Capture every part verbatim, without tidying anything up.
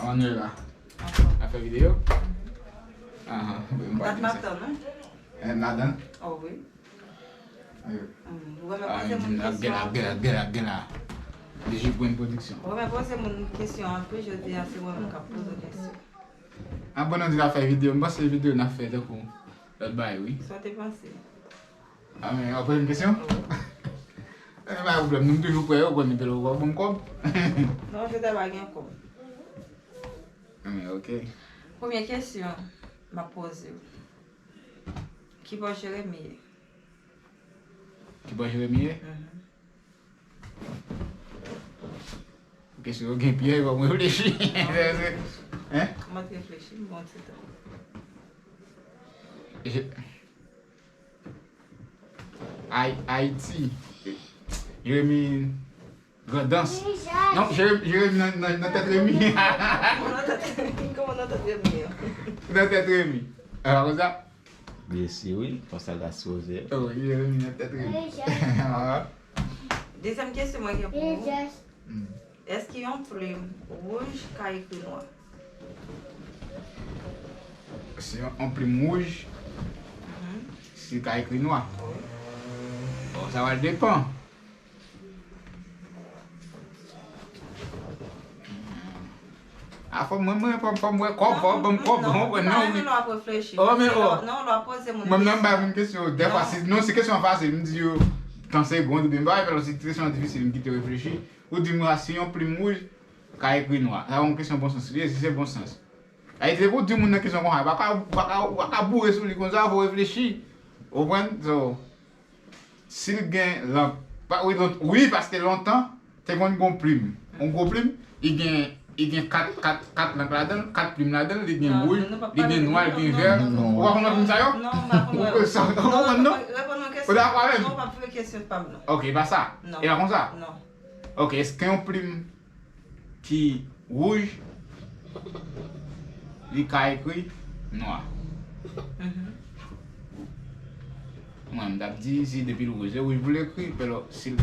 Ann la. Ankò. Ap fè videyo? Ahan, wi, m pa Dat gen m ap sa. Tann, non? Eh, m ladan? Oh, wi. Wi. Mm, ou renmen Ah, poze moun ap gen la, ap gen la, ap gen la, ap gen la. Dejibwen Pwodiksyon. Ou renmen poze moun kesyon anpil, jodi a, se mwen menm k ap poze w kesyon. Ah, bon, nou di n ap fè videyo, m panse videyo n ap fè tankou lòt bagay, wi. Sa w te panse? Ah, men, w ap poze m kesyon? Wi. Eh, pa pwoblèm, nou m toujou prè, yo, konn, epi lè w ban m kòb. Non, jodi a pa gen kòb. Ah, men, ok. Premye kesyon m ap poze w. Ki bò Jeremi ye? Ki bò Jeremi ye? Mhm. Kesyon yo gen pyèj, fò m reflechi. Hein? Kòman te reflechi? M bon ti tan. Je- Ay- Ayiti. Jeremi Grandans. Non, Jeremi, Jeremi nan, nan, nan tèt Remi. Kòman nan tèt Remi? Kòman nan tèt Remi an? Nan tèt Remi. Ah, konsa? Blesi, wi, konsa l ta sipoze. Oh, Jeremi nan tèt Remi. Dezyèm kesyon mwen gen pou ou. Hmm. Èske yon plim wouj ka ekri nwa? Si yon, yon plim wouj, Mhm. si ka ekri nwa. Wi. Bon, sa va depann. Ah, fò mwen, mwen, fò, fò mwen, kòb, fò ban m kòb, non, ou konprann, non, wi. Lè w ap reflechi. Oh, men, oh. Non, lè w ap poze moun kesyon. Mwen menm, m bay moun kesyon, dèfwa, si, non, si kesyon an fasil, m di yo, tan segonn, oubyen m pa wè, si kesyon an difisil, m kite yo reflechi. Ou di m, ah, si yon plim wouj ka ekri nwa. Sa yon kesyon bon sans. Wi, si se bon sans. Ayiti, depi w di moun nan kesyon konsa, pa ka, pa ka, pa ka boure sou li konsa, fò w reflechi. Ou konprann? So, si l gen lan-, pa, wi, lon-, wi, paske lontan, te konn gon plim. Yon gwo plim, li gen, li gen kat, kat, kat lank ladan l, kat plim ladan l, li gen wouj, li gen nwa, li gen vè. Ou pa konn plim sa yo? Non, m pa konn wè. Ou konprann, non? Ou dakò avè m? Non, m ap fè kesyon pa m, non. Ok, e pa sa. Non. E pa konsa? Non. Ok, èske yon plim ki wouj, li ka ekri nwa. Mhm. Mwen, m t ap di, si depi l wouj, se wouj pou l ekri, pèlò, si l...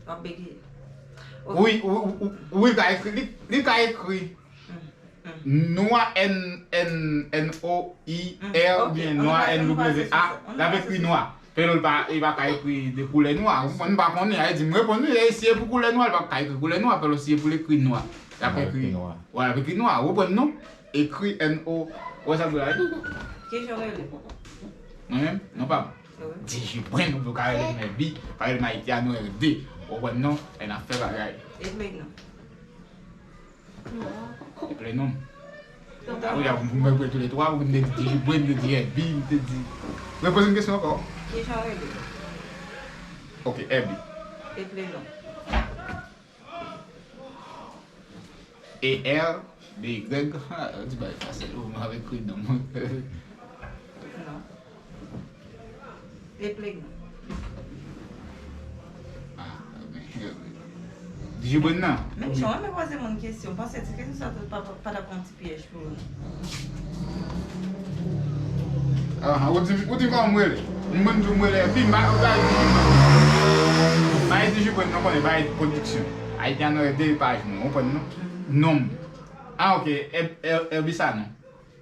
W ap bege. Ok. Wi, wi, wi, wi, li ka ekri, li, li ka ekri. Mm. Nwa, N, N, N O I R, oubyen nwa, N W A, l ap ekri nwa. Pèlò, li pa, li pa ka ekri de koulè nwa. Ou konprann, m pa konnen, a di, m reponn li, e si e pou koulè nwa, li pa ka ekri koulè nwa, pèlò, si e pou l ekri nwa, l ap ekri, wè, l ap ekri nwa, ou konprann, non? Ekri N O, wè sa m di la, wi? Kijan w rele? Mwen menm? Non pa m. Wi. Digi Brand, ou ka rele m Èbi, ou ka rele m Ayiti a, nou rele de. Ou konprann, non? E n ap fè bagay. Epi non. Epi non. Ah wi, a, pou mwen, pou tou le twa, pou m te di Digi Brand, m te di Èbi, m te di. Repoze m kesyon ankò. Kijan w rele? Ok, Èbi. Epi non. E R B Y, ha, ti bagay fasil, ou mwen avèk prenom. Non. Epi non. Ah, men, Digi Brand nan. Men jan w renmen poze moun kesyon, m panse ti kesyon sa tou pa, pa, pa t ap yon ti pyèj pou ou. Ah, ou di, ou di kòman m rele? M di w m rele Èbi, m pa, m pa di Digi Brand. M pa di Digi Brand, non, konnen, m pa di pwodiksyon. Ayiti a nan de paj mwen, ou konprann, non? Non m. Ah, ok, Èb-, Èb-, Èbi sa, non.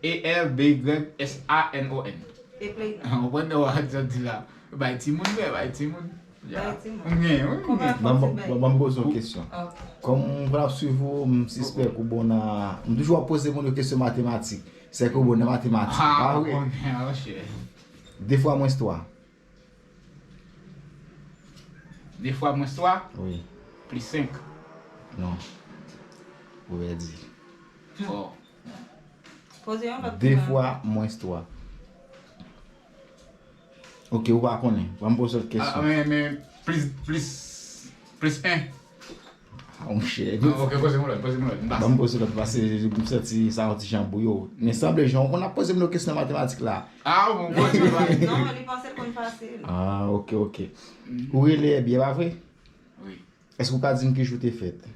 E R B Y S A N O N. Epi non. Ou konprann, non, sa w di la. Bay timoun, bay timoun. Ya. Bay timoun. Ou gen, ou gen. Ban m, ban m poze yon kesyon. Ok. Kòm m pral swiv ou, m sispèk ou bon nan, m toujou ap poze moun yo kesyon matematik. Sèke ou bon nan matematik, pa vre? Ah, ou konnen, monchè. De fwa mwens twa. De fwa mwens twa? Wi. Plis senk? Non. Ou pèdi. Oh. Poze yon lòt. De fwa mwens twa. Ok, ou pa konnen. Ban m poze lòt kesyon. Ah, men, men, plis, plis, plis en. Ah, monchè. Non, ok, poze m lòt, poze m lòt. M pase. Ban m poze lòt, paske m santi sa yon ti jan bouyo. Men sanble jan ou konn ap poze m lòt kesyon nan matematik la. Ah, bon, poze m lòt. Non, li panse l konn fasil. Ah, ok, ok. Ou rele Èbi, e pa vre? Wi. Èske ou ka di m ki jou te fèt?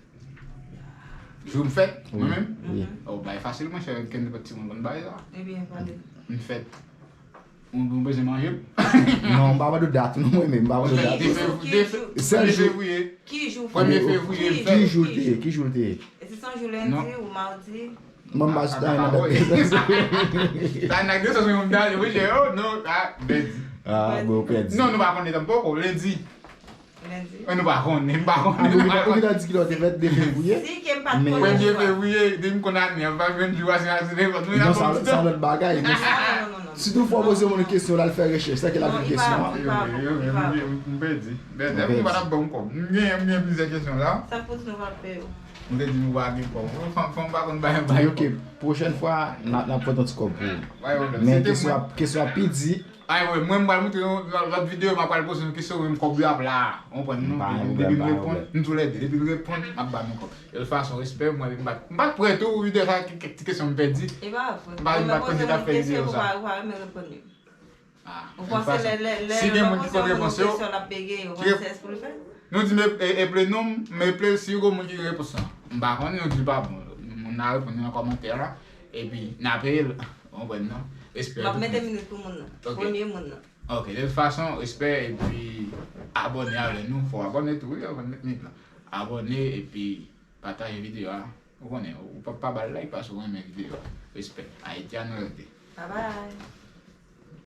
Jou m fèt, mwen menm? Wi. Oh, bay fasil, monchè, kenn nenpòt timoun konn bay sa. Ebyen, pale. M fèt Ou bezwen manje? Non, m pa mande dat, non, mwen menm, m pa mande dat. Sèl jou. Premye fevriye. Ki jou fevriye? Ki jou l te ye? Ki jou l te ye? E se se yon jou lendi ou mawdi? Mwen m pa chita nan dat. Sa nan de sòs mwen mwen dal wi jè yo non a bèdi. Ah, bon, ou pèdi. Non, nou pa konnen tanpoko lendi. Lendi. Nou pa konnen, m pa konnen. Ou gentan di ki lè w te fèt de fevriye? Si ke m pa t Men- konn Premye jou a. Fevriye, di m konn ane an pa jwenn jou a se an ane. Non, sa sa lòt bagay. Non, non, non, non. Si tou fwa w poze yon moun kesyon, l al fè rechèch, sa ke l al Non, gen li pa kesyon an. bon, li pa bon, li pa bon. M pèdi. Bèdi, m pa t ap ban m kòb. M gen m gen plizyè kesyon la. Sa fout nou pa peye w. M te di nou pa gen kòb. Fanm fanm pa konn bay bay. Ok, pwochèn fwa, n ap n ap pran yon ti kòb pou ou. Bay pwoblèm. Men Se te kesyon mwen. Ap- kesyon ap pi di, Ay, mwen, mwen, m pral montre yon lòt videyo, m ap pral poste yon kesyon, men kòb yo ap la. Ou konprann non? Pa gen Depi, pwoblèm, depi m pa gen reponn, pwoblèm. M tou lè de. Depi m reponn, m ap ba nou kòb. De tout fason, respè, mwen, m pa, m pa t prè tou, videyo sa, kèk, kèk ti kesyon m pèdi. E pa vre. M pa, m pa t konn se t ap fè videyo sa. Ou pa, ou pa renmen reponn li. Ah, Ou de panse fason. lè, lè, lè, Si lè gen ou moun ki panse konn yon moun reponse yo, kesyon l ap peye, ou ki rep- panse se pou l fè? Nou di m e- e- eple non m, m eple si yon moun ki gen repons lan. M pa konnen, nou di l pa bon. Moun nan reponn nan kòmantè la, epi n a peye l. Ou konprann non? Respè M ap tout mete moun. Minit pou moun nan. Ok. Premye moun nan. Ok, de tout fason, respè, epi abòne avè nou. Fò w abòne tou, wi, avan n met Minit lan. Abòne, epi pataje videyo a. Ou konnen, ou pa, pa ba l like, paske ou renmen videyo a. Respè. Ayiti a nou rete. Bye bye.